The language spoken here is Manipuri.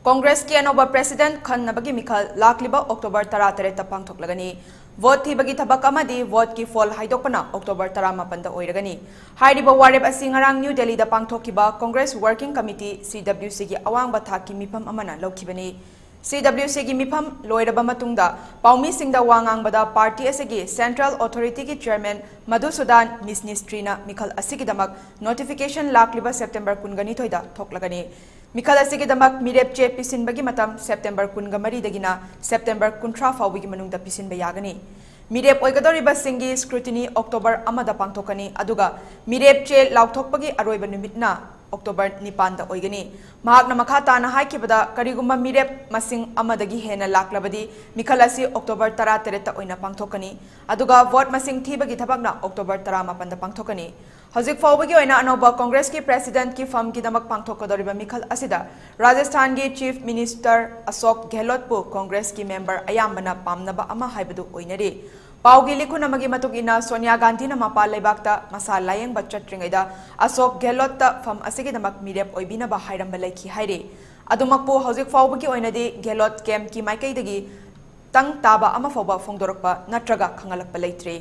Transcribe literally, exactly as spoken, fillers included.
ꯀꯣꯡꯒ꯭ꯔꯦꯁꯀꯤ ꯑꯅꯧꯕ ꯄ꯭ꯔꯦꯁꯤꯗꯦꯟꯠ ꯈꯟꯅꯕꯒꯤ ꯃꯤꯈꯜ ꯂꯥꯛꯂꯤꯕ ꯑꯣꯛꯇꯣꯕꯔ ꯇꯔꯥꯇꯔꯦꯠꯇ ꯄꯥꯡꯊꯣꯛꯂꯒꯅꯤ꯫ ꯚꯣꯠ ꯊꯤꯕꯒꯤ ꯊꯕꯛ ꯑꯃꯗꯤ ꯚꯣꯠꯀꯤ ꯐꯣꯜ ꯍꯥꯏꯗꯣꯛꯄꯅ ꯑꯣꯛꯇꯣꯕꯔ ꯇꯔꯥꯃꯥꯄꯟꯗ ꯑꯣꯏꯔꯒꯅꯤ꯫ ꯍꯥꯏꯔꯤꯕ ꯋꯥꯔꯦꯞ ꯑꯁꯤ ꯉꯔꯥꯡ ꯅ꯭ꯌꯨ ꯗꯦꯜꯂꯤꯗ ꯄꯥꯡꯊꯣꯛꯈꯤꯕ ꯀꯣꯡꯒ꯭ꯔꯦꯁ ꯋꯥꯔꯀꯤꯡ ꯀꯃꯤꯇꯤ, ꯁꯤ ꯗꯕ꯭ꯂ꯭ꯌꯨ ꯁꯤꯒꯤ ꯑꯋꯥꯡꯕ ꯊꯥꯛꯀꯤ ꯃꯤꯐꯝ ꯑꯃꯅ ꯂꯧꯈꯤꯕꯅꯤ꯫ ꯁꯤ ꯗꯕ꯭ꯂ꯭ꯌꯨ ꯁꯤꯒꯤ ꯃꯤꯐꯝ ꯂꯣꯏꯔꯕ ꯃꯇꯨꯡꯗ ꯄꯥꯎꯃꯤꯁꯤꯡꯗ ꯋꯥ ꯉꯥꯡꯕꯗ ꯄꯥꯔꯇꯤ ꯑꯁꯤꯒꯤ ꯁꯦꯟꯇ꯭ꯔꯦꯜ ꯑꯣꯊꯣꯔꯤꯇꯤꯒꯤ ꯆꯦꯌꯔꯃꯦꯟ ꯃꯙꯨꯁꯨꯗꯥꯟ ꯃꯤꯁꯅꯤꯁꯇ꯭ꯔꯤꯅ ꯃꯤꯈꯜ ꯑꯁꯤꯒꯤꯗꯃꯛ ꯅꯣꯇꯤꯐꯤꯀꯦꯁꯟ ꯂꯥꯛꯂꯤꯕ ꯁꯦꯞꯇꯦꯝꯕꯔ ꯀꯨꯟꯒꯅꯤꯊꯣꯏꯗ ꯊꯣꯛꯂꯒꯅꯤ꯫ ꯃꯤꯈꯜ ꯑꯁꯤꯒꯤꯗꯃꯛ ꯃꯤꯔꯦꯞ ꯆꯦ ꯄꯤꯁꯤꯟꯕꯒꯤ ꯃꯇꯝ ꯁꯦꯞꯇꯦꯝꯕꯔ ꯀꯨꯟꯒ ꯃꯔꯤꯗꯒꯤꯅ ꯁꯦꯞꯇꯦꯝꯕꯔ ꯀꯨꯟꯊ꯭ꯔꯥ ꯐꯥꯎꯕꯒꯤ ꯃꯅꯨꯡꯗ ꯄꯤꯁꯤꯟꯕ ꯌꯥꯒꯅꯤ꯫ ꯃꯤꯔꯦꯞ ꯑꯣꯏꯒꯗꯧꯔꯤꯕꯁꯤꯡꯒꯤ ꯁ꯭ꯀ꯭ꯔꯨꯇꯤꯅꯤ ꯑꯣꯛꯇꯣꯕꯔ ꯑꯃꯗ ꯄꯥꯡꯊꯣꯛꯀꯅꯤ, ꯑꯗꯨꯒ ꯃꯤꯔꯦꯞ ꯆꯦ ꯂꯥꯎꯊꯣꯛꯄꯒꯤ ꯑꯔꯣꯏꯕ ꯅꯨꯃꯤꯠꯅ ꯑꯣꯛꯇꯣꯕꯔ ꯅꯤꯄꯥꯟꯗ ꯑꯣꯏꯒꯅꯤ꯫ ꯃꯍꯥꯛꯅ ꯃꯈꯥ ꯇꯥꯅ ꯍꯥꯏꯈꯤꯕꯗ, ꯀꯔꯤꯒꯨꯝꯕ ꯃꯤꯔꯦꯞ ꯃꯁꯤꯡ ꯑꯃꯗꯒꯤ ꯍꯦꯟꯅ ꯂꯥꯛꯂꯕꯗꯤ ꯃꯤꯈꯜ ꯑꯁꯤ ꯑꯣꯛꯇꯣꯕꯔ ꯇꯔꯥꯇꯔꯦꯠꯇ ꯑꯣꯏꯅ ꯄꯥꯡꯊꯣꯛꯀꯅꯤ, ꯑꯗꯨꯒ ꯚꯣꯠ ꯃꯁꯤꯡ ꯊꯤꯕꯒꯤ ꯊꯕꯛꯅ ꯑꯣꯛꯇꯣꯕꯔ ꯇꯔꯥꯃꯥꯄꯟꯗ ꯄꯥꯡꯊꯣꯛꯀꯅꯤ꯫ ꯍꯧꯖꯤꯛ ꯐꯥꯎꯕꯒꯤ ꯑꯣꯏꯅ ꯑꯅꯧꯕ ꯀꯣꯡꯒ꯭ꯔꯦꯁꯀꯤ ꯄ꯭ꯔꯦꯁꯤꯗꯦꯟꯠꯀꯤ ꯐꯝꯒꯤꯗꯃꯛ ꯄꯥꯡꯊꯣꯛꯀꯗꯧꯔꯤꯕ ꯃꯤꯈꯜ ꯑꯁꯤꯗ ꯔꯥꯖꯁꯊꯥꯟꯒꯤ ꯆꯤꯐ ꯃꯤꯅꯤꯁꯇꯔ ꯑꯁꯣꯛ ꯒꯦꯍꯂꯣꯠꯄꯨ ꯀꯣꯡꯒ꯭ꯔꯦꯁꯀꯤ ꯃꯦꯝꯕꯔ ꯑꯌꯥꯝꯕꯅ ꯄꯥꯝꯅꯕ ꯑꯃ ꯍꯥꯏꯕꯗꯨ ꯑꯣꯏꯅꯔꯤ꯫ ꯄꯥꯎꯒꯤ ꯂꯤꯈꯨꯟ ꯑꯃꯒꯤ ꯃꯇꯨꯡ ꯏꯟꯅ, ꯁꯣꯅꯤꯌꯥ ꯒꯥꯟꯙꯤꯅ ꯃꯄꯥꯟ ꯂꯩꯕꯥꯛꯇ ꯃꯁꯥ ꯂꯥꯌꯦꯡꯕ ꯆꯠꯇ꯭ꯔꯤꯉꯩꯗ ꯑꯁꯣꯛ ꯒꯦꯍꯂꯣꯠꯇ ꯐꯝ ꯑꯁꯤꯒꯤꯗꯃꯛ ꯃꯤꯔꯦꯞ ꯑꯣꯏꯕꯤꯅꯕ ꯍꯥꯏꯔꯝꯕ ꯂꯩꯈꯤ ꯍꯥꯏꯔꯤ꯫ ꯑꯗꯨꯃꯛꯄꯨ ꯍꯧꯖꯤꯛ ꯐꯥꯎꯕꯒꯤ ꯑꯣꯏꯅꯗꯤ ꯒꯦꯍꯂꯣꯠ ꯀꯦꯝꯞꯀꯤ ꯃꯥꯏꯀꯩꯗꯒꯤ ꯇꯪ ꯇꯥꯕ ꯑꯃ ꯐꯥꯎꯕ ꯐꯣꯡꯗꯣꯔꯛꯄ ꯅꯠꯇ꯭ꯔꯒ ꯈꯪꯍꯜꯂꯛꯄ ꯂꯩꯇ꯭ꯔꯤ꯫